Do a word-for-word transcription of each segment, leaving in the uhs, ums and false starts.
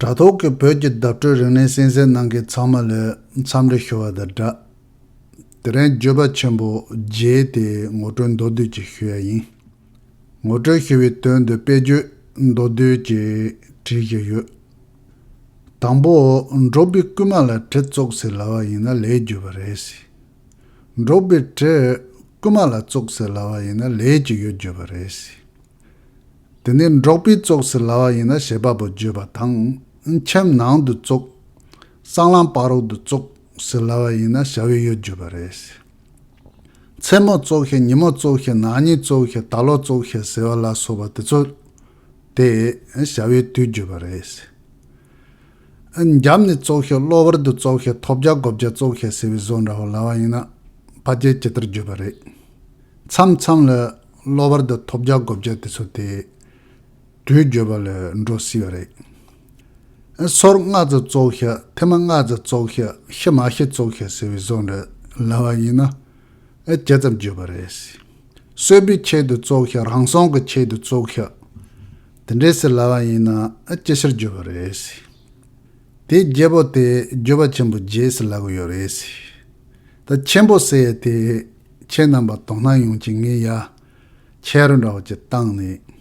དྲ་ཐོག་གི་བོད་ཀྱི་བརྡ་སྤྲོད་རིག་གནས་གསན་གཟིགས་གནང་མཁན་ཚང་མ་ལ་འཚམས་འདྲི་ཞུ་བ་དང་སྦྲགས། དེ་རིང་བརྗོད་པ་ཆེན་པོ་བརྒྱད་དེ་ངོ་སྤྲོད་མདོར་བསྡུས་ཅིག་ཞུ་ཡ་ཡིན། ངོ་སྤྲོད་ཞུ་བའི་དོན་དུ་དཔེར་བརྗོད་མདོར་བསྡུས་ཅིག་བྲིས་བཞག་ཡོད། དང་པོ། འབྲོག་པའི་རྐུན་མ་ལ་གྲི་བཙུགས་ཟེར་ལབ་པ་ཡིན་ན་ལས་བརྗོད་པ་རེད། འབྲོག་པའི་གྲི་རྐུན་མ་ལ་བཙུགས་ཟེར་ལབ་པ་ཡིན་ན་ལས་ཀྱི་ཡུལ་བརྗོད་པ་རེད། དེ་ནས་འབྲོག་པའི་བཙུགས་ཟེར་ལབ་པ་ཡིན་ན་བྱེད་པ་པོ་བརྗོད་པ་དང་། ཁྱིམ་ནང་དུ་བཙུགས། སྲང་ལམ་བར་དུ་བཙུགས་ཟེར་ལབ་པ་ཡིན་ན་བྱ་བའི་ཡུལ་བརྗོད་པ་རེད། མཚན་མོ་བཙུགས་ཤིག་ཉིན་མོ་བཙུགས་ཤིག་ན་ནིང་བཙུགས་ཤིག་ད་ལོ་བཙུགས་ཤིག་ཟེར་བ་ལ་སོགས་པ་དེ་ཚོ་དེ་བྱ་བའི་དུས་བརྗོད་པ་རེད། འཇམ་ནས་བཙུགས་ཤིག་གློ་བུར་དུ་བཙུགས་ཤིག་ཐོབ་བྱ་བགོ་བྱ་བཙུགས་ཤིག་ཟེར་བའི་བཟོ་འདྲ་བོ་ལབ་པ་ཡིན་ན་ཕལ་ཆེར་ཇི་ལྟར་བརྗོད་པ་རེད། མཚམས་མཚམས་ལ་གློ་བུར་དུ་ཐོབ་བྱ་བགོ་བྱ་དེ་ཚོ་དེ་དུས་བརྗོད་པ་ལ་འགྲོ་སྲིད་པ་རེད། སོར་སྔ་ཙམ་བཙུགས་ཤིག་ཐེངས་མ་སྔ་ཙམ་བཙུགས་ཤིག་ཤི་མ་ཤི་བཙུགས་ཤིག་ཟེར་བའི་བཟོ་འདྲ་ལབ་པ་ཡིན་ན་ཇི་ཙམ་བརྗོད་པ་རེད། གསོད་པའི་ཆེད་དུ་བཙུགས་ཤིག་རང་སྲུང་གི་ཆེད་དུ་བཙུགས་ཤིག་དེ་འདྲས་ཟེར་ལབ་པ་ཡིན་ན་ཅི་ཕྱིར་བརྗོད་པ་རེད། དེའི་བརྒྱད་པོ་དེ་བརྗོད་པ་ཆེན་པོ་བརྒྱད་ཟེར་ལབ་ཀྱི་ཡོད་རེད། ད་ཆེན་པོ་ཟེར་ཡས་དེ་ཁྱེད་རྣམ་པ་དོ་སྣང་ཡོང་ཅིག་ངས་ཡ་ཆེ་རུ་འདྲ་བོ་ཅིག་བཏང་ནས་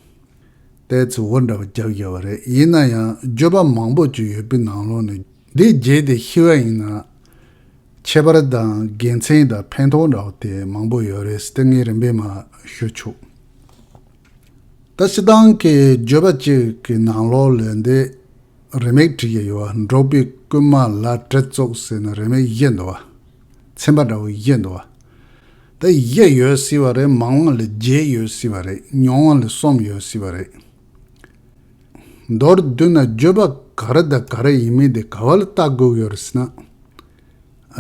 ཏོག་ཙམ་འུར་འདྲ་བོ་རྒྱབ་ཡོད་པ་རེད། ཡིན་ན་ཡང་བརྗོད་པ་མང་པོ་ཅིག་ཡོད་པའི་ནང་ལོགས་ནས་འདི་བརྒྱད་དེ་ཤེས་པ་ཡིན་ན་ཁྱད་པར་དང་དགེ་མཚན་དང་ཕན་ཐོགས་འདྲ་བོ་དེ་མང་པོ་ཡོད་རེད་ཟེར་ཏེ་ངས་རིམ་པས་མར་ཞུ་ཆོག་ད་སྤྱིར་བཏང་གི་བརྗོད་པ་གཅིག་གི་ནང་ལོགས་ལ་འདི་རེ་མིག་བྲིས་ཡོད་པ། འབྲོག་པའི་རྐུན་མ་ལ་གྲི་བཙུགས་ཟེར་ནས་རེ་མིག་བཞི་འདུག་བ། ཚན་པ་འདྲ་བོ་བཞི་འདུག་བ། ད་བཞི་ཡོད་སྲིད་པ་རེད། མང་བ་ལ་བརྒྱད་ཡོད་སྲིད་པ་རེད། ཉུང་བ་ལ་གསུམ་ཡོད་སྲིད་པ་རེད། མདོར་བསྡུས་ན་བརྗོད་པ་ག་རེ་དང་ག་རེ་ཡིན་མིན་དེ་ག་བ་ལ་ལྟ་དགོས་ཀྱི་ཡོད་རེད་ཟེར་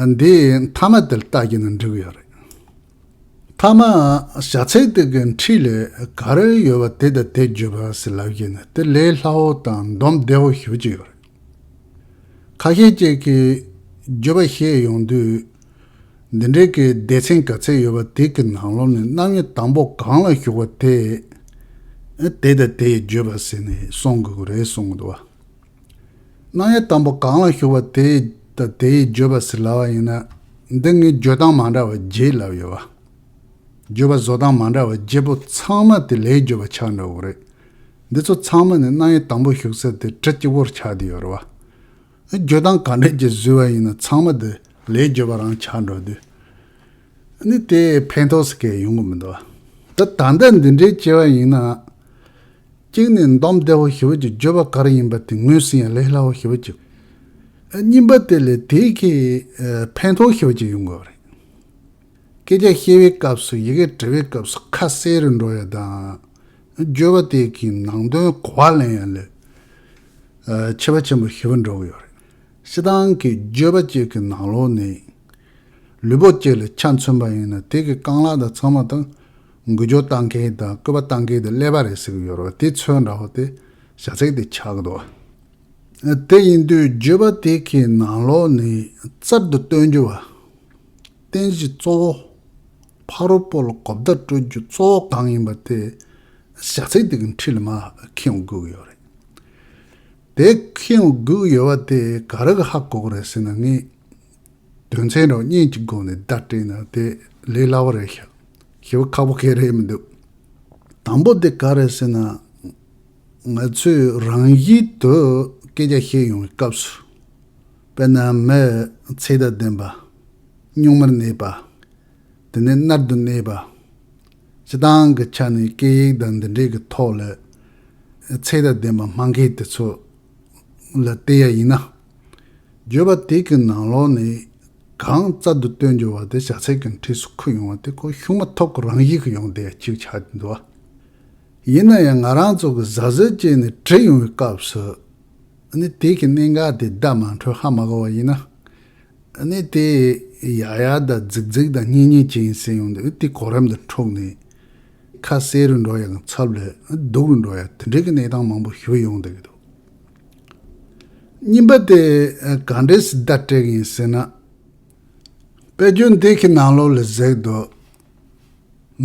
ན། འདི་མཐའ་མ་དེ་ལ་ལྟ་རྒྱུ་ན་འགྲིག་གི་ཡོད་རེད། མཐའ་མ་བྱ་ཚིག་དེ་གི་འཁྲིས་ལ་ག་རེ་ཡོད་པ་དེ་དང་དེ་བརྗོད་པ་ཟེར་ལབ་ཀྱི་ན་དེ་ལས་སླ་བོ་དང་སྡོམ་བདེ་བོ་ཞེ་པོ་ཅིག་ཡོད་རེད། ཁ་ཤས་ཅིག་གིས་བརྗོད་པ་བཤད་ཡོང་དུས་འདི་འདྲའི་གི་སྡེ་ཚན་ག་ཚད་ཡོད་པ་དེ་གི་ནང་ལོགས་ནས་རྣམ་དབྱེ་དང་པོ་གང་ལ་ཞུགས་པ་དེ་དེ་དང་དེ་ཡི་བརྗོད་པ་ཟེར་ནས་གསུང་དགོས་ཀྱི་རེད་གསུང་གི་འདུག་བ། རྣམ་དབྱེ་དང་པོ་གང་ལ་ཞུགས་པ་དེ་དང་དེ་ཡི་བརྗོད་པ་ཟེར་ལབ་པ་ཡིན་ན། འདི་ངས་བརྗོད་སྟངས་མ་འདྲ་བ་བརྒྱད་ལབ་ཡོད་བ། བརྗོད་པ་བཟོ་སྟངས་མ་འདྲ་བ་བརྒྱད་པོ་ཚང་མ་དེ་ལས་བརྗོད་པ་ཆགས་འགྲོ་གི་རེད། འདི་ཚོ་ཚང་མ་ནི་རྣམ་དབྱེ་དང་པོ་ཞུགས་ས་དེ་གྲི་གཅིག་པོར་ཆགས་བསྡད་ཡོད་རེད་བ། བརྗོད་སྟངས་ག་འདྲས་ཀྱི་བཟོས་པ་ཡིན་ན་ཚང་མ་དེ་ལས་བརྗོད་པ་རང་ཆགས་འགྲོ་དུས། ནི་དེ་ཕན་ཐོགས་སུ་གས་ཡོང་གི་མི་འདུག་བ། ད་ད་ལྟ་འདི་འདྲའི་བྱས་པ་ཡིན་ན། གཅིག་ནས་སྡོམ་བདེ་བོ་ཞེ་པོ་ཅིག་བརྗོད་པ་ག་རེ་ཡིན་པ་དེ་ངོས་ཟིན་ཡ་ལས་སླ་བོ་ཞེ་པོ་ཅིག་གཉིས་པ་དེ་ལས་དེ་གི་ཨ་ཕན་ཐོགས་ཞེ་པོ་ཅིག་ཡོང་གི་རེད། སྐད་ཆ་བཤད་པའི་སྐབས་སུ་ཡི་གེ་འབྲི་བའི་སྐབས་སུ་ཁ་གསལ་རུ་འགྲོ་ཡ་དང་། བརྗོད་པ་དེ་གི་ནང་དོན་གོ་བ་ལེན་ཡ་ལས་ཨ་ཁྱད་པར་ཆེན་པོ་ཞེ་པོ་འགྲོ་གི་ཡོད་རེད། སྤྱིར་བཏང་གི་བརྗོད་པ་གཅིག་གི་ནང་ལོགས་ནས་ལུས་པོ་གཅིག་ལ་ཆ་མཚོན་པ་ཡིན་ན་དེ་གི་རྐང་ལག་དང་ཚང་མ་དང་འགུལ་སྐྱོད་བཏང་མཁན་དང་སྐུད་པ་བཏང་མཁན་དེ་ཀླད་པ་རེད་ཟེར་གི་ཡོད་རེད་བ། དེ་ཚོའི་འདྲ་བོ་དེ་བྱ་ཚིག་དེ་ཆགས་གི་འདུག་བ། དེ་ཡིན་དུས་བརྗོད་པ་དེ་གི་ནང་ལོགས་ནས་རྩལ་དུ་སྟོན་རྒྱུ་བ། རྟེན་གཞི་གཙོ་བོ། ཕ་རོལ་པོ་ལ་གོ་བརྡ་སྤྲོད་རྒྱུ་གཙོ་བོ་གང་ཡིན་པ་དེ་བྱ་ཚིག་དེ་གི་འཁྲིས་ལ་མར་འཁྱེར་ཡོང་དགོས་ཀྱི་ཡོད་རེད། དེ་འཁྱེར་ཡོང་དགོས་ཀྱི་ཡོད་པ་དེ་ག་རེ་གི་ཧ་གོ་གི་རེད་ཟེར་ན། ངས་དོན་ཚན་རང་གཉིས་ཀྱི་སྒོ་ནས་བརྡ་སྤྲད་ན་དེ་ལས་སླ་བོ་རེད་ཤག་ཞེ་པོ་ཁག་པོ་གང་རེད་མི་འདུག་དང་པོ་དེ་ག་རེད་ཟེར་ན། ང་ཚོས་རང་བཞིན་དུ་སྐད་ཆ་བཤད་ཡོང་བའི་སྐབས་སུ། དཔེར་ན་མི་ཚེ་དང་ལྡན་པ། གཉུག་མར་གནས་པ། དེ་ནས་མནར་དུ་གནས་པ། སྤྱིར་བཏང་གི་ཆ་ནས་སྐད་ཡིག་དང་འདི་འདྲའི་གི་ཐོག་ལ་ཚད་དང་ལྡན་པ་སྨྲ་མཁན་དེ་ཚོ་ལ་བལྟས་ཡ་ཡིན་ན། བརྗོད་པ་དེ་གི་ནང་ལོགས་ནས་གང་རྩལ་དུ་སྟོན་རྒྱུ་བ་དེ་བྱ་ཚིག་གི་འཁྲིས་སུ་འཁུར་ཡོང་བ་དེ་ཁོ་ཤུགས་མ་ཐོག་གི་རང་བཞིན་གྱིས་ཡོང་བསྡད་ཡ་གཅིག་ཆགས་འདུག་བ། ཡིན་ན་ཡང་ང་རང་ཚོ་གི་གཟབ་གཟབ་བྱས་ནས་བྲིས་ཡོང་བའི་སྐབས་སུ། ཨ་ནི་དེ་གི་གནད་འགག་དེ་བརྡ་མ་འཕྲོད་ཧ་མ་གོ་བ་ཡིན་ན། ཨ་ནི་དེ་ཡག་ཡག་དང་རྫིག་རྫིག་དང་སྙན་སྙན་ཅིག་ཡིན་ཟེར་ཡོང་དུས་དེ་གོ་རིམ་དུ་འཁྲུག་ནས་ཁ་གསལ་རུ་འགྲོ་ཡག་གི་ཚབ་ལ་སྡུག་རུ་འགྲོ་ཡག་དེ་འདྲའི་གི་གནས་སྟངས་མང་པོ་ཞིག་ཡོང་བསྡད་ཀྱི་འདུག་གཉིས་པ་དེ་ག་འདྲས་སེ་བརྡ་སྤྲད་ཀྱི་ཡིན་ཟེར་ན། དཔེར་བརྗོད་འདི་གི་ནང་ལོགས་ལ་གཟིགས་དང་།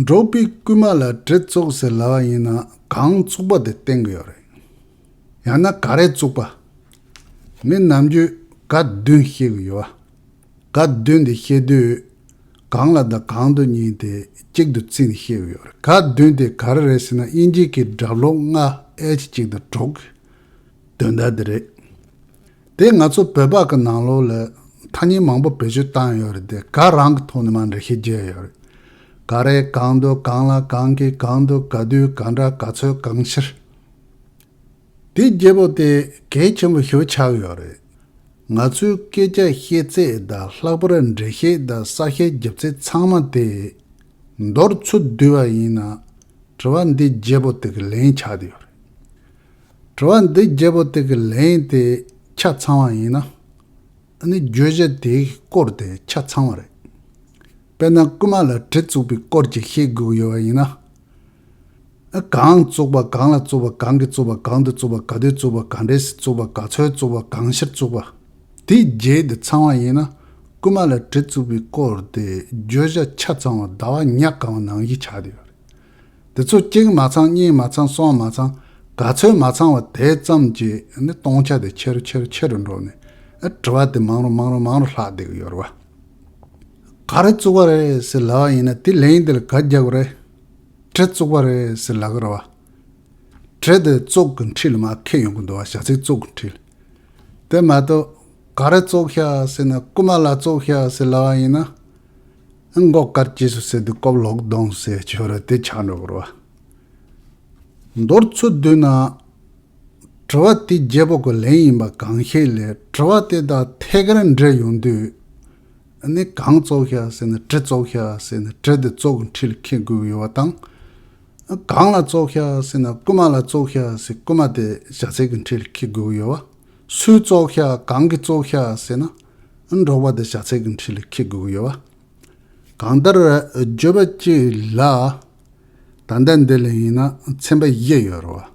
འབྲོག་པའི་རྐུན་མ་ལ་གྲི་བཙུགས་ཟེར་ལབ་པ་ཡིན་ན་གང་བཙུགས་པ་དེ་བསྟན་གྱི་ཡོད་རེད། ཡང་ན་ག་རེ་བཙུགས་པ། ངས་ནམ་རྒྱུན་ག་བདུན་བཤད་གི་ཡོད་བ། ག་བདུན་དེ་བཤད་དུས་གང་ལ་དང་གང་དུ་གཉིས་དེ་གཅིག་ཏུ་བརྩིས་ནས་བཤད་གི་ཡོད་རེད། ག་བདུན་དེ་ག་རེ་རེད་ཟེར་ན། དབྱིན་ཇིའི་གི་སྒྲ་སློག་ལྔ་ཨེཆ་གཅིག་དང་དྲུག་གི་དོན་དག་དེ་རེད། དེ་ང་ཚོ་བོད་པ་གི་ནང་ལོགས་ལ་ཐ་སྙད་མང་པོ་བེད་སྤྱོད་བཏང་ཡོད་རེད་དེ། ག་རང་གི་ཐོག་ནས་མར་འགྲེལ་བཤད་བརྒྱབ་ཡོད་རེད། ག་རེ་གང་དུ་གང་ལ་གང་གིས་གང་དུ་ག་དུས་ག་འདྲ་ག་ཚོད་གང་ཕྱིར། དེ་བརྒྱད་པོ་དེ་གལ་ཆེན་པོ་ཞེ་པོ་ཆགས་ཡོད་རེད། ང་ཚོའི་སྐད་ཆ་བཤད་ཚད་དང་། ལྷག་པར་འགྲེལ་བཤད་དང་གསལ་བཤད་རྒྱབ་ཚད་ཚང་མ་དེ་མདོར་ཚུར་བསྡུས་པ་ཡིན་ན། དྲི་བ་འདི་བརྒྱད་པོ་དེ་གི་ལན་ཆགས་བསྡད་ཡོད་རེད། དྲི་བ་འདི་བརྒྱད་པོ་དེ་གི་ལན་དེ་ཆ་ཚང་བ་ཡིན་ན། ཨ་ནི་བརྗོད་བྱ་དེའི་སྐོར་དེ་ཆ་ཚང་བ་རེད། དཔེར་ན་རྐུན་མ་ལ་གྲི་བཙུགས་པའི་སྐོར་ཅིག་བཤད་དགོས་ཀྱི་ཡོད་པ་ཡིན་ན། ཨ། གང་བཙུགས་པ། གང་ལ་བཙུགས་པ། གང་གིས་བཙུགས་པ། གང་དུ་བཙུགས་པ། ག་དུས་བཙུགས་པ། ག་འདྲས་སེ་བཙུགས་པ། ག་ཚོད་བཙུགས་པ། གང་ཕྱིར་བཙུགས་པ། དེའི་རྗེས་དེ་ཚང་བ་ཡིན་ན། རྐུན་མ་ལ་གྲི་བཙུགས་པའི་སྐོར་དེ་བརྗོད་བྱ་ཆ་ཚང་བ་ཟླ་བ་ཉ་གང་བ་ནང་བཞིན་ཆགས་བསྡད་ཡོད་རེད། དེ་ཚོ་གཅིག་མ་ཚང་། གཉིས་མ་ཚང་། གསུམ་མ་ཚང་། ག་ཚོད་མ་ཚང་བ་དེ་ཙམ་གྱིས་ནི་སྟོང་ཆ་དེ་ཆེ་རུ་ཆེ་རུ་ཆེ་རུ་འགྲོ་ནས། ཨ། དྲི་བ་དེ་མང་རུ་མང་རུ་མང་རུ་ལྷག་བསྡད་ཀྱི་ཡོད་རེད་བ། ག་རེ་བཙུགས་པ་རེད་ཟེར་ལབ་པ་ཡིན་ན། དེ་ལན་དེ་ལ་ག་རྒྱག་དགོས་རེད། གྲི་བཙུགས་པ་རེད་ཟེར་ལབ་ཀྱི་རེད་བ། གྲི་དེ་བཙོག་གི་འཁྲིས་ལ་མར་ཁེལ་ཡོང་གི་འདུག་བ། བྱ་ཚིག་བཙོག་གི་འཁྲིས་ལ། དེ་མ་གཏོགས་ག་རེ་བཙོག་ཤག་ཟེར་ན། རྐུན་མ་ལ་བཙོག་ཤག་ཟེར་ལབ་པ་ཡིན་ན། མགོ་དཀར་སྐྱེས་སོང་ཟེར་དུས་ཀོབ་ལོག་གདོང་ཟེར་ཆོག་རེད། དེ་ཆགས་འགྲོ་གི་རེད་བ། མདོར་ཚུར་བསྡུས་ན། དྲི་བ་དེ་བརྒྱད་པོ་གི་ལན་ཡིན་པ་གང་ཤེས་ལས། དྲི་བ་དེ་དང་ཐད་ཀར་འབྲེལ་ཡོང་དུས། ཨ་ནི་གང་བཙོག་ཤག་ཟེར་ན། གྲི་བཙོག་ཤག་ཟེར་ན་གྲི་དེ་བཙོག་གི་འཁྲིས་ལ་ཁེལ་དགོས་ཀྱི་ཡོད་པ་དང་། གང་ལ་བཙོག་ཤག་ཟེར་ན་རྐུན་མ་ལ་བཙོག་ཤག་ཟེར། རྐུན་མ་དེ་བྱ་ཚིག་གི་འཁྲིས་ལ་ཁེལ་དགོས་ཀྱི་ཡོད་པ། སུས་བཙོག་ཤག། གང་གིས་བཙོག་ཤག་ཟེར་ན། འགྲོགས་པ་དེ་བྱ་ཚིག་གི་འཁྲིས་ལ་ཁེལ་དགོས་ཀྱི་ཡོད་པ། གང་ལྟར་བརྗོད་པ་གཅིག་ལ། ད་ལྟ་འདི་ལ་ཡིན་ན་ཚན་པ་བཞི་ཡོད་རེད་བ།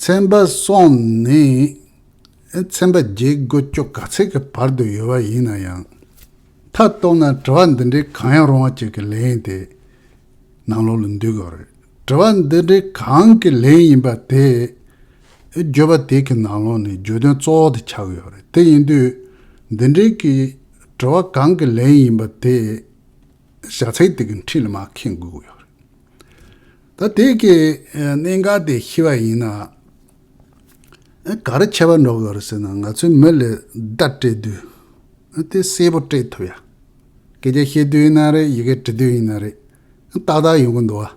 ཚན་པ་གསུམ་ནས་ཚན་པ་བརྒྱད་དགུ་བཅུ་ག་ཚད་ཀྱི་བར་དུ་ཡོད་པ་ཡིན་ན་ཡང་། མཐའ་གཏུགས་ན་དྲི་བ་འདི་འདྲའི་གང་ཡང་རུང་བ་ཅིག་གི་ལན་དེ་ནང་ལོགས་ལ་འདུས་དགོས་རེད། དྲི་བ་འདི་འདྲའི་གང་གི་ལན་ཡིན་པ་དེ། བརྗོད་པ་དེ་གི་ནང་ལོགས་ནས་བརྗོད་དོན་གཙོ་བོ་དེ་ཆགས་ཀྱི་ཡོད་རེད། དེ་ཡིན་དུས་འདི་འདྲའི་གི་དྲི་བ་གང་གི་ལན་ཡིན་པ་དེ་བྱ་ཚིག་དེ་གི་འཁྲིས་ལ་མར་ཁེལ་དགོས་ཀྱི་ཡོད་རེད། ད་དེ་གི་གནད་འགག་དེ་ཤེས་པ་ཡིན་ན། ག་རེ་ཁྱད་པར་འགྲོ་གི་ཡོད་རེད་ཟེར་ན། ང་ཚོའི་མི་ལ་བརྡ་སྤྲད་དུས་དེ་གསལ་པོ་སྤྲད་ཐུབ་ཡ། སྐད་ཆ་བཤད་དུས་ཡིན་ན་རེད། ཡི་གེ་འབྲི་དུས་ཡིན་ན་རེད། ཏག་ཏག་ཡོང་གི་འདུག་བ།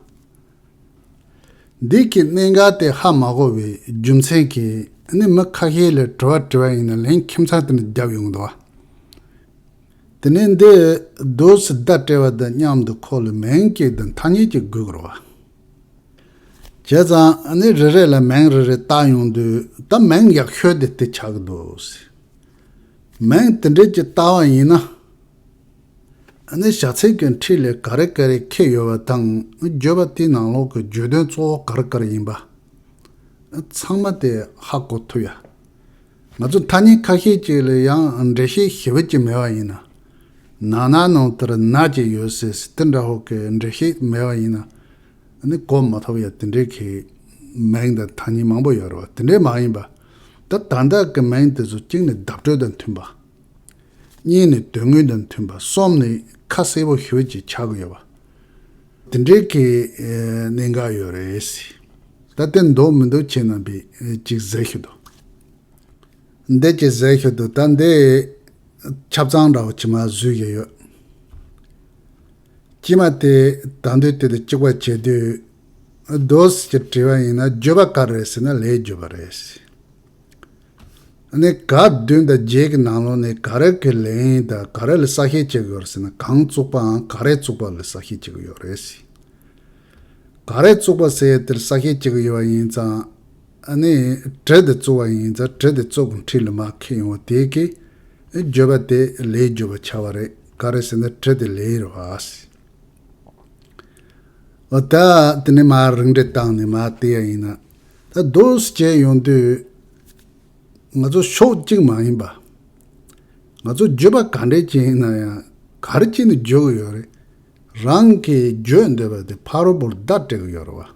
འདི་གི་གནད་འགག་དེ་ཧ་མ་གོ་བའི་རྒྱུ་མཚན་གྱིས་ནི་མི་ཁ་ཤས་ལ་དྲི་བ་དྲི་བ་ཡིན་ན་ལན་ཁྱིམ་ཚང་དེ་འདྲ་རྒྱབ་ཡོང་གི་འདུག་བ། དེ་ནས་འདི་དུས་སུ་བརྡ་སྤྲད་པ་དང་མཉམ་དུ་ཁོ་ལ་མིང་གཅིག་དང་ཐ་སྙད་གཅིག་དགོས་ཀྱི་རེད་བ། བྱས་ཙང་ནི་རེ་རེ་ལ་མིང་རེ་རེ་བཏགས་ཡོང་དུས། ད་མིང་ཡག་ཤོས་དེ་དེ་ཆགས་ཀྱི་འདུག་ཟེར། མིང་དེ་འདྲས་ཅིག་བཏགས་པ་ཡིན་ན། ཨ་ནི་བྱ་ཚིག་གི་འཁྲིས་ལ་ག་རེ་ག་རེ་ཁེལ་ཡོད་པ་དང་། བརྗོད་པ་དེའི་ནང་ལོགས་ཀྱི་བརྗོད་དོན་གཙོ་བོ་ག་རེ་ག་རེ་ཡིན་པ་ཚང་མ་དེ་ཧ་གོ་ཐུབ་ཡ། ང་ཚོ་ཐ་སྙད་ཁ་ཤས་ཅིག་ལ་ཡང་འགྲེལ་བཤད་ཞིབ་པོ་ཅིག་མེད་པ་ཡིན་ན། ན་ན་ནང་དེར་ན་ཅིག་ཡོད་ཟེར་ཟེར་དེ་འདྲ་བོ་གི་འགྲེལ་བཤད་མེད་པ་ཡིན་ན། ཨ་ནི་གོ་མ་ཐུབ་ཡ་དེ་འདྲའི་གི་མིང་དང་ཐ་སྙད་མང་པོ་ཡོད་རེད་བ། དེ་འདྲའི་མ་ཡིན་པ། ད་ད་ལྟ་གི་མིང་དེ་ཚོ་གཅིག་ནི་བརྡ་སྤྲོད་དང་མཐུན་པ། གཉིས་ནི་དོན་དངོས་དང་མཐུན་པ། གསུམ་ནི་ཁ་གསལ་པོ་ཞེ་པོ་ཅིག་ཆགས་ཀྱི་ཡོད་པ། དེ་འདྲའི་གི་ཨེ་གནད་འགག་ཡོད་རེད་ཟེར། ད་དེ་འདུག་མི་འདུག་ཁྱེད་རྣམ་པས་ཨེ་ཅིག་གཟིགས་ཤིག་དང་། འདི་ཅིག་གཟིགས་ཤིག་དང་། ད་འདི་ཆ་ཚང་འདྲ་བོ་ཅིག་མར་བཟོས་ཡོད་ཡོད། དཀྱིལ་མ་དེ་ད་འདོད་དེ་དང་གཅིག་པ་བྱེད་དུས། དུས་སུ་དྲི་བ་ཡིན་ན། བརྗོད་པ་ག་རེ་རེད་ཟེར་ན། ལན་བརྗོད་པ་རེད། ཨ་ནི་ག་བདུན་དང་བརྒྱད་ཀྱི་ནང་ལོགས་ནས་ག་རེ་གི་ལན་དང་ག་རེ་ལ་གསལ་བཤད་བྱེད་དགོས་རེད་ཟེར་ན། གང་བཙུགས་པའམ་ག་རེ་བཙུགས་པ་ལ་གསལ་བཤད་བྱེད་དགོས་ཡོད་རེད་ཟེར། ག་རེ་བཙུགས་པ་ཟེར་དེར་གསལ་བཤད་བྱེད་དགོས་ཡོད་པ་ཡིན་ཙང་། ཨ་ནི་གྲི་དེ་བཙུགས་པ་ཡིན་ཙང་། གྲི་དེ་བཙོག་གི་འཁྲིས་ལ་མར་ཁེལ་ཡོང་བ་དེ་གིས་བརྗོད་པ་དེ་ལན་བརྗོད་པ་ཆགས་པ་རེད། ག་རེ་ཟེར་ན་གྲི་དེ་ལན་རེད་བ། འོ་ད་དེ་ནས་མར་རིང་འགྲེལ་བཏང་ནས་མར་བལྟས་ཡ་ཡིན་ན། ད་དུས་སུ་བྱས་ཡོང་དུས། ང་ཚོ་ཕྱོགས་གཅིག་མ་ཡིན་པ། ང་ཚོ་བརྗོད་པ་ག་འདྲས་ཅིག་ཡིན་ན་ཡང་། ག་རེ་བྱས་ནས་བརྗོད་ཀྱི་ཡོད་རེད། རང་གིས་བརྗོད་འདོད་པ་དེ་ཕ་རོལ་པོར་བརྡ་སྤྲད་ཀྱི་ཡོད་རེད་བ།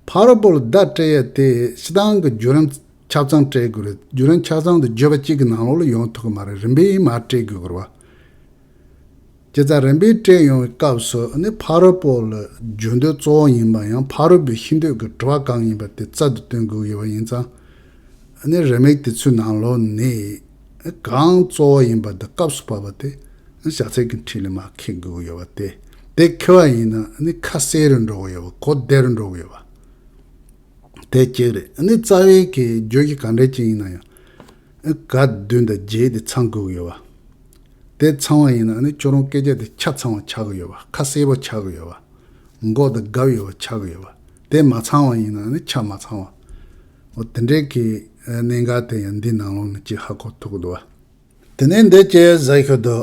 ཕ་རོལ་པོར་བརྡ་སྤྲད་ཡ་དེ་སྤྱིར་བཏང་གི་བརྒྱུད་རིམ་ ཆ་ཚང་སྤྲད་དགོས་རེད། བརྒྱུད་རིམ་ཆ་ཚང་དེ་བརྗོད་པ་གཅིག་གི་ནང་ལོགས་ལ་ཡོང་ཐུབ་ཀྱི་མ་རེད། རིམ་པས་མར་སྤྲད་དགོས་ཀྱི་རེད་བ། བྱས་ཙང་རིམ་པས་སྤྲད་ཡོང་བའི་སྐབས་སུ་ཨ་ནི་ཕ་རོལ་པོ་ལ་བརྗོད་འདོད་གཙོ་བོ་ཡིན་པ་ཡང་ཕ་རོལ་པོས་ཤེས་འདོད་ཀྱི་དྲི་བ་གང་ཡིན་པ་དེ་རྩལ་དུ་བཏོན་དགོས་ཡོད་པ་ཡིན་ཙང་། ཨ་ནི་རེ་མིག་དེ་ཚོའི་ནང་ལོགས་ནས་གང་གཙོ་བོ་ཡིན་པ་དེ་སྐབས་སུ་བབས་པ་དེ་བྱ་ཚིག་གི་འཁྲིས་ལ་མར་འཁྱེར་དགོས་ཡོད་པ་དེ། དེ་འཁྱེར་བ་ཡིན་ན་ཨ་ནི་ཁ་གསལ་རུ་འགྲོ་གི་ཡོད་པ། གོ་བདེ་རུ་འགྲོ་གི་ཡོད་པ། དེ་གཅིག་རེད། ཨ་ནི་རྩ་བའི་གི་བརྗོད་གཞི་ག་འདྲ་ཅིག་ཡིན་ན་ཡང་། ཨ་ག་བདུན་དང་བརྒྱད་དེ་ཚང་དགོས་ཀྱི་ཡོད་པ། དེ་ཚང་བ་ཡིན་ན་ཨ་ནི་ཁྱོད་རང་སྐད་ཆ་དེ་ཆ་ཚང་བ་ཆགས་ཀྱི་ཡོད་པ། ཁ་གསལ་པོ་ཆགས་ཀྱི་ཡོད་པ། མགོ་དང་རྒྱབ་ཡོད་པ་ཆགས་ཀྱི་ཡོད་པ། དེ་མ་ཚང་བ་ཡིན་ན་ཨ་ནི་ཆ་མ་ཚང་བ། འོ་དེ་འདྲའི་གི་གནད་འགག་དེ་ཡང་འདི་ནང་ལོགས་ནས་ཅིག་ཧ་གོ་ཐུབ་ཀྱི་འདུག་བ། དེ་ནས་འདི་ཅི་ཟེར་ཞུ་དོ།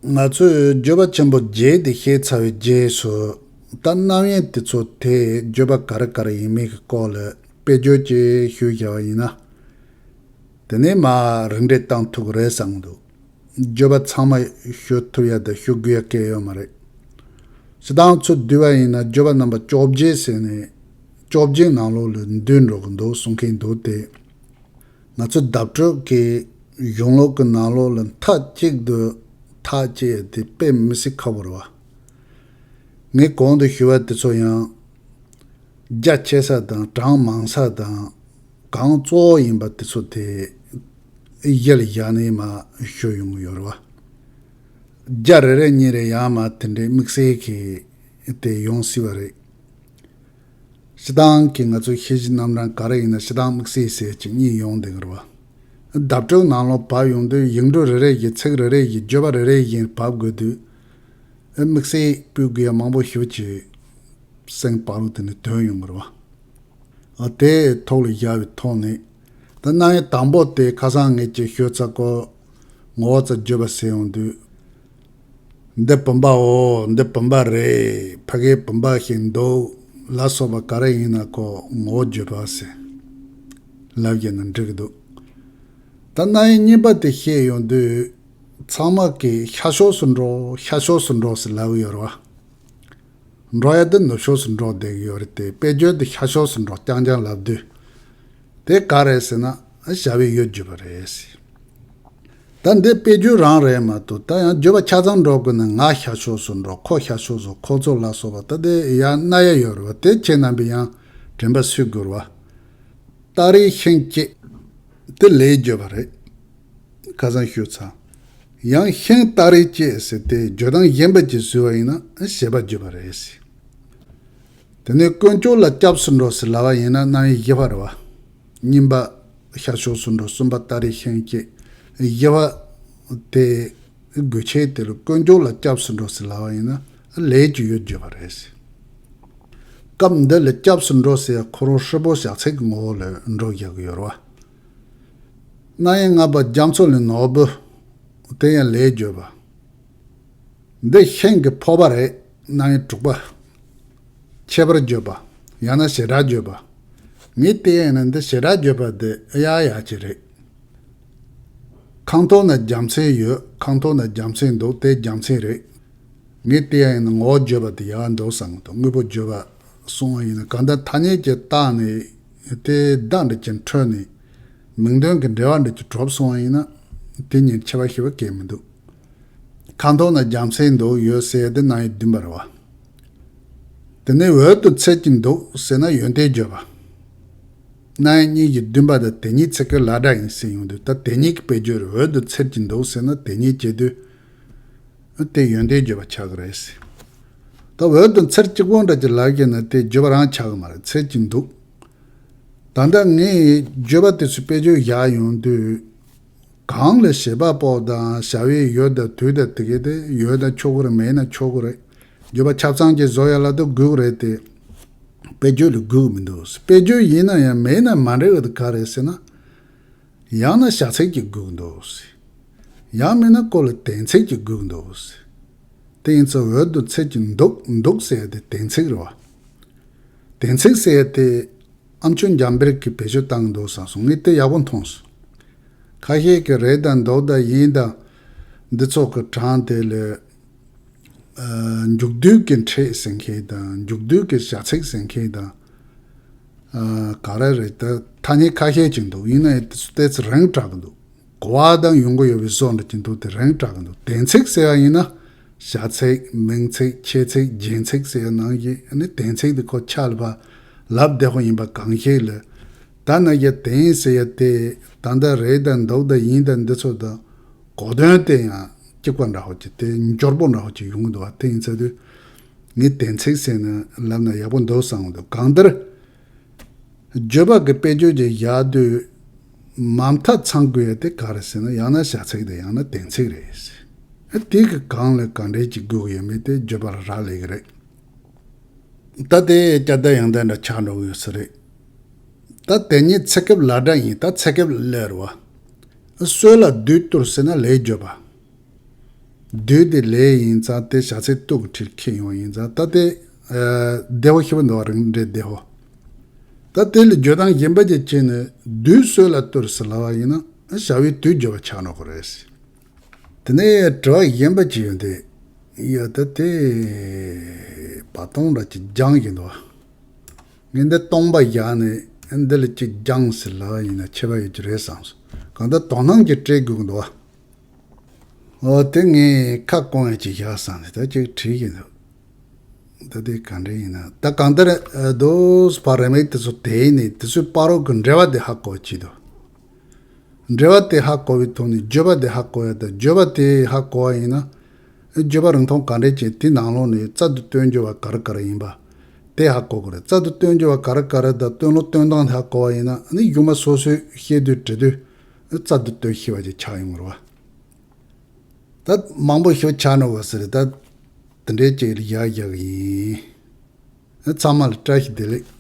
ང་ཚོས་བརྗོད་པ་ཆེན་པོ་བརྒྱད་དེ་བཤད་ཚར་བའི་རྗེས་སུ། ད་རྣམ་དབྱེ་དེ་ཚོ་དེ་བརྗོད་པ་ག་རེ་ག་རེ་ཡིན་མིན་གྱི་སྐོར་ལ་དཔེ་བརྗོད་ཅིག་ཞུས་བཞག་པ་ཡིན་ན། དེ་ནས་མར་རིམ་གྲོ་བཏང་ཐུབ་ཀྱི་རེད་བསམ་གྱི་འདུག། བརྗོད་པ་ཚང་མ་ཞུ་ཐུབ་ཡ་དང་ཞུ་དགོས་ཡ་གང་ཡང་ཡོད་མ་རེད། སྤྱིར་བཏང་ཚུར་བསྡུས་པ་ཡིན་ན་བརྗོད་པ་རྣམ་པ་བཅོ་བརྒྱད་ཟེར་ནས། བཅོ་བརྒྱད་ནང་ལོགས་ལ་འདུས་འགྲོ་གི་འདུག་གསུང་མཁན་འདུག་སྟེ། ང་ཚོ་བརྡ་སྤྲོད་ཀྱི་གཞུང་ལུགས་ཀྱི་ནང་ལོགས་ལ་མཐའ་གཅིག་ཏུ་ཐག་བཅད་དེ་དཔེ་མི་སྲིད་ཁག་པོ་རེད་བ། ངས་གོང་དུ་ཞུས་པ་དེ་ཚོ་ཡང་རྒྱ་ཆེ་ས་དང་གྲངས་མང་ས་དང་གང་གཙོ་བོ་ཡིན་པ་དེ་ཚོ་དེ་གཞི་ལ་བཞག་ནས་མར་ཞུ་ཡོང་གི་ཡོད་རེད་བ། རྒྱ་རེ་རེ་གཉིས་རེ་ཡང་མར་དེ་འདྲའི་དམིགས་བསལ་གྱི་དེ་ཡོང་སྲིད་པ་རེད། སྤྱིར་བཏང་གི་ང་ཚོའི་ཤེས་བཞིན་རྣམ་གྲངས་ག་རེ་ཡིན་ན་སྤྱིར་བཏང་དམིགས་བསལ་ཟེར་ཅིག་གཉིས་ཡོང་བསྡད་ཀྱི་རེད་བ། བརྡ་སྤྲོད་ནང་ལོགས་བབས་ཡོང་དུས་ཡིག་འབྲུ་རེ་རེ་ཡི་ཚིག་རེ་རེ་ཡི་བརྗོད་པ་རེ་རེ་བཞིན་བབས་དགོས་དུས། དམིགས་བསལ་སྤུས་དགོས་ཡ་མང་པོ་ཞེ་ཅིག་སེམས་བག་ལེབ་དེ་ནས་ཐོན་ཡོང་གི་རེད་བ། དེའི་ཐོག་ལ་བཞག་པའི་ཐོག་ནས། ད་རྣམ་དབྱེ་དང་པོ་དེ་ཁ་སང་ངས་ཅིག་ཞུས་ཚར་གོ། ངོ་བོ་རྩ་བརྗོད་པ་ཟེར་ཡོང་དུས། འདི་བུམ་པའོ། འདི་བུམ་པ་རེད། ཕ་གིའི་བུམ་པ་ཞིག་འདུག་ལ་སོགས་པ་ག་རེ་ཡིན་ན་ཁོ་ངོ་བོ་བརྗོད་པ་ཟེར། ལབ་ཀྱི་ན་འགྲིག་གི་འདུག། ད་རྣམ་དབྱེ་གཉིས་པ་དེ་བཤད་ཡོང་དུས། ཚང་མ་གིས་ཤར་ཕྱོགས་སུ་འགྲོ། ཤར་ཕྱོགས་སུ་འགྲོ་ཟེར་ལབ་ཀྱི་ཡོད་རེད་བ། འགྲོ་ཡ་དེ་ནུབ་ཕྱོགས་སུ་འགྲོ་བསྡད་ཀྱི་ཡོད་རེད་དེ། དཔེ་བརྗོད་དེ་ཤར་ཕྱོགས་སུ་འགྲོ་རྐྱང་རྐྱང་ལབ་དུས། དེ་ག་རེད་ཟེར་ན། བྱ་བའི་ཡུལ་བརྗོད་པ་རེད་ཟེར། ད་འདི་དཔེ་བརྗོད་རང་རེད་མ་གཏོགས། ད་ཡང་བརྗོད་པ་ཆ་ཚང་འགྲོ་དགོས་ན། ང་ཤར་ཕྱོགས་སུ་འགྲོ། ཁོ་ཤར་ཕྱོགས་སུ། ཁོ་ཚོ་ལ་སོགས་པ། ད་དེ་ཡང་རྣམ་དབྱེ་ཡོད་རེད་བ། དེ་ཁྱེད་རྣམ་པས་ཡང་དྲན་པ་གསོས་དགོས་རེད་བ། སྟ་རེ་ཤིང་བཅད། དེ་ལས་བརྗོད་པ་རེད། ཁ་སང་ཞུས་ཚར། ཡང་ཤིང་སྟ་རེ་བཅད་ཟེར་ཏེ་བརྗོད་སྟངས་གཞན་པ་ཅིག་བཟོས་པ་ཡིན་ན་བྱེད་པ་བརྗོད་པ་རེད་ཟེར། དེ་ནས་དཀོན་མཆོག་ལ་སྐྱབས་སུ་འགྲོ་ཟེར་ལབ་པ་ཡིན་ན་རྣམ་དབྱེ་བཞི་པ་རེད་བ། གཉིས་པ་ཤར་ཕྱོགས་སུ་འགྲོ། གསུམ་པ་སྟ་རེ་ཤིང་བཅད། བཞི་པ་དེ་དགོས་ཆེད་དེ་ལ་དཀོན་མཆོག་ལ་སྐྱབས་སུ་འགྲོ་ཟེར་ལབ་པ་ཡིན་ན་ལས་ཀྱི་ཡུལ་བརྗོད་པ་རེད་ཟེར། སྐབས་འདི་ལ་སྐྱབས་སུ་འགྲོ་ཟེར་ཁོ་རང་ཧྲིལ་པོ་བྱ་ཚིག་གི་ངོ་བོ་ལ་འགྲོ་བཞག་གི་ཡོད་རེད་བ། རྣམ་དབྱེ་ལྔ་པ་རྒྱ་མཚོ་ལས་ནོར་བུ། དེ་ཡང་ལས་བརྗོད་པ། འདི་ཤིང་གི་ཕོར་པ་རེད། རྣམ་དབྱེ་དྲུག་པ། ཁྱད་པར་བརྗོད་པ། ཡང་ན་བྱེ་བྲག་བརྗོད་པ། ངས་བལྟས་ཡིན་ན་འདི་བྱེ་བྲག་བརྗོད་པ་འདི་ཡག་ཡག་ཅིག་རེད། ཁང་ཐོག་ན་རྒྱལ་མཚན་ཡོད། ཁང་ཐོག་ན་རྒྱལ་མཚན་འདུག། དེ་རྒྱལ་མཚན་རེད། ངས་བལྟས་ཡིན་ན་ངོ་བོ་བརྗོད་པ་དེ་ཡག་འདུག་བསམ་གི་འདུག། དངོས་པོ་བརྗོད་པ་སོང་བ་ཡིན་ན། གང་ལྟར་ཐ་སྙད་ཅིག་བཏགས་ནས་དེ་བརྡ་འདྲ་ཅིག་འཕྲོད་ནས་མིང་དོན་གྱི་འབྲེལ་བ་འདྲ་ཅིག་གྲུབ་སོང་བ་ཡིན་ན། དེ་གཉིས་ཁྱད་པར་ཞེ་པོ་གང་ཡང་མི་འདུག། ཁང་ཐོག་ན་རྒྱལ་མཚན་འདུག་ཡོད་ཟེར་དེ་རྣམ་དབྱེ་བདུན་པ་རེད་བ། དེ་ནས་འོད་དང་ཚེར་གྱི་འདུག་ཟེར་ན་ཡོན་ཏན་བརྗོད་པ། རྣམ་དབྱེ་གཉིས་ཀྱི་བདུན་པ་དང་དེ་ཉིད་ཚིག་གི་ལ་སྒྲ་ཡིན་ཟེར་ཡོང་དུས། ད་དེ་ཉིད་ཀྱི་དཔེ་བརྗོད་རེད། འོད་དང་ཚེར་གྱི་འདུག་ཟེར་ན་དེ་ཉིད་བྱེད་དུས། དེ་ཡོན་ཏན་བརྗོད་པ་ཆགས་ཀྱི་རེད་ཟེར། ད་འོད་དང་ཚེར་གཅིག་པོ་འདྲ་ཅིག་ལབ་ཀྱི་ན་དེ་བརྗོད་པ་རང་ཆགས་ཀྱི་མ་རེད། ཚེར་གྱི་འདུག། ད་ལྟ་ངས་བརྗོད་པ་དེ་ཚོའི་དཔེ་བརྗོད་བཞག་ཡོང་དུས། གང་ལ་བྱེད་པ་པོ་དང་བྱ་བའི་ཡུལ་དང་དུས་དང་དེ་གས་དེ་ཡོད་ན་ཆོག་གི་རེད། མེད་ན་ཆོག་གི་རེད། བརྗོད་པ་ཆ་ཚང་གཅིག་བཟོ་ཡ་ལ་དེ་དགོས་ཀྱི་རེད་དེ། དཔེ་བརྗོད་ལ་དགོས་ཀྱི་མི་འདུག། དཔེ་བརྗོད་ཡིན་ན་ཡང་མེད་ན་མ་འགྲིག་གི་དེ་ག་རེད་ཟེར་ན། ཡང་ན་བྱ་ཚིག་ཅིག་དགོས་ཀྱི་འདུག། ཡང་མིན་ན་ཁོ་ལ་དོན་ཚིག་ཅིག་དགོས་ཀྱི་འདུག། དེ་ཡིན་ཙང་འོད་དང་ཚེར་གྱི་འདུག། འདུག་ཟེར་ཡ་དེ་དོན་ཚིག་རེད་བ། དོན་ཚིག་ཟེར་ཡ་དེ། ཨ་མཆོག་འཇམ་དཔལ་གྱིས་བེད་སྤྱོད་བཏང་གི་འདུག་བསམ་སོང་། ངས་དེ་ཡག་པོ་མཐོང་སོང་། ཁ་ཤས་ཀྱིས་རེད་དང་འདུག་དང་ཡིན་དང་། འདི་ཚོ་གི་གྲངས་དེ་ལ། ཨ། མཇུག་བསྡུ་གི་ཕྲད་ཟེར་མཁན་དང་། མཇུག་བསྡུ་གི་བྱ་ཚིག་ཟེར་མཁན་དང་། ཨ། ག་རེ་རེད། ད་ཐ་སྙད་ཁ་ཤས་ཅིག་འདུག། ཡིན་ན་ཡང་དེ་ཚོ་ཏོག་ཙམ་རིང་དྲགས་ཀྱི་འདུག། གོ་བ་དང་ཡོང་གི་ཡོད་པའི་བཟོ་འདྲ་ཅིག་འདུག། དེ་རིང་དྲགས་ཀྱི་འདུག། དོན་ཚིག་ཟེར་བ་ཡིན་ན། བྱ་ཚིག། མིང་ཚིག། ཆོས་ཚིག། རྒྱན་ཚིག་ཟེར་ཡ་ནང་བཞིན། ཨ་ནི་དོན་ཚིག་དེ་ཁོ་ཆ་ལ་བ་ལབ་བདེ་པོ་ཡིན་པ་གང་ཞིག་ལ། ད་ན་ཡ་དོན་ཟེར་ཡ་དེ་ད་ལྟ་རེད་དང་འདུག་དང་ཡིན་དང་འདི་ཚོ་དང་། གོ་དོན་དེ་ཡང་གཅིག་པ་འདྲ་པོ་ཅིག། དེ་འབྱོར་པོ་འདྲ་པོ་ཅིག་ཡོང་གི་འདུག་བ། དེ་ཡིན་ཚེ་དུས་ངས་དོན་ཚིག་ཟེར་ནས་ལབ་ན་ཡག་པོ་འདུག་བསམ་གི་འདུག། གང་ལྟར། བརྗོད་པ་གི་དཔེ་བརྗོད་ཀྱི་ཡག་དུས་མ་མཐའ་ཚང་དགོས་ཡ་དེ་ག་རེ་ཟེར་ན། ཡང་ན་བྱ་ཚིག་དེ་ཡང་ན་དོན་ཚིག་རེད། དེ་གི་གང་ལ་ག་འདྲས་ཅིག་དགོས་ཡོད་མེད་དེ་བརྗོད་པ་ལ་རག་ལས་གི་རེད། ད་དེ་བསྐྱར་ཟློས་ཡང་ཟློས་འདྲ་ཆགས་འགྲོ་གི་ཡོད་ས་རེད། ད་དེ་ཉིད་ཚེ་སྐབས་ལ་སྒྲ་ཡིན། ད་ཚེ་སྐབས་ལ་རེད་བ། སྲོད་ལ་བདུད་གཏོར་ཟེར་ན་ལས་བརྗོད་པ། བདུད་དེ་ལས་ཡིན་ཙང་དེ་བྱ་ཚིག་གཏོར་གྱི་ཁྲིད་ཁྱེར་ཡོང་ཡིན་ཙང་། ད་དེ་ཨ་བདེ་པོ་ཞེ་པོ་འདུག་བ། རིང་འདྲེ་བདེ་པོ། ད་དེ་ལ་བརྗོད་སྟངས་གཞན་པ་ཅིག་བྱས་ནས་བདུད་སྲོད་ལ་གཏོར་ཟེར་ལབ་པ་ཡིན་ན་བྱ་བའི་དུས་བརྗོད་པ་ཆགས་འགྲོ་གི་རེད། དེ་ནས་དྲི་བ་གཞན་པ་ཅིག་ཡོད་དེ། ཡ་ད་དེ་བ་སྟོང་འདྲ་ཅིག་སྦྱངས་ཡིན་འདུག། ངས་འདི་སྟོང་པ་བཞག་ནས་འདི་ལ་ཅིག་སྦྱངས་ཟེར་ལབ་པ་ཡིན་ན་ཁྱད་པར་ཡོད་ཀྱི་རེད་བསམ་སོང་། གང་ལྟར་དོ་སྣང་ཅིག་སྤྲད་དགོས་ཀྱི་འདུག་བ། འོ་དེ་ངས་ཁ་སྐོང་ཡ་ཅིག་བཞག་བསམ་ནས་ད་ཅིག་བྲིས་ཀྱི་འདུག། ད་དེ་ག་འདྲ་ཡིན་ན། ད་གང་ལྟར་ཨ་དོ་བ་རེ་མིག་དེ་ཚོ་དེ་ནས་དེ་ཚོའི་བར་རོ་གི་འབྲེལ་བ་དེ་ཧ་གོ་ཅི་འདུག། འབྲེལ་བ་དེ་ཧ་གོ་བའི་ཐོག་ནས་བརྗོད་པ་དེ་ཧ་གོ་ཡ། ད་བརྗོད་པ་དེ་ཧ་གོ་བ་ཡིན་ན། བརྗོད་པ་རིང་ཐུང་ག་འདྲས་ཅིག་དེ་ནང་ལོགས་ནས་རྩལ་དུ་སྟོན་རྒྱུ་བ་ག་རེ་ག་རེ་ཡིན་པ་དེ་ཧ་གོ་དགོས་རེད། རྩལ་དུ་སྟོན་རྒྱུ་བ་ག་རེ་ག་རེ་དང་སྟོན་ལུགས་སྟོན་སྟངས་དེ་ཧ་གོ་བ་ཡིན་ན། ཨ་ནི་གཞུག་མ་སོ་སོས་བཤད་དུས་འབྲི་དུས་རྩལ་དུ་སྟོན་ཤེས་པ་ཅིག་ཆགས་ཡོང་གི་རེད་བ། ད་མང་པོ་ཞིག་ཆགས་འགྲོ་གི་ཟེར། ད་དེ་འདྲས་ཅིག་ལ་ཡག་ཡག་ཡིན། ཚང་མ་ལ་བཀྲ་ཤིས་བདེ་ལེགས།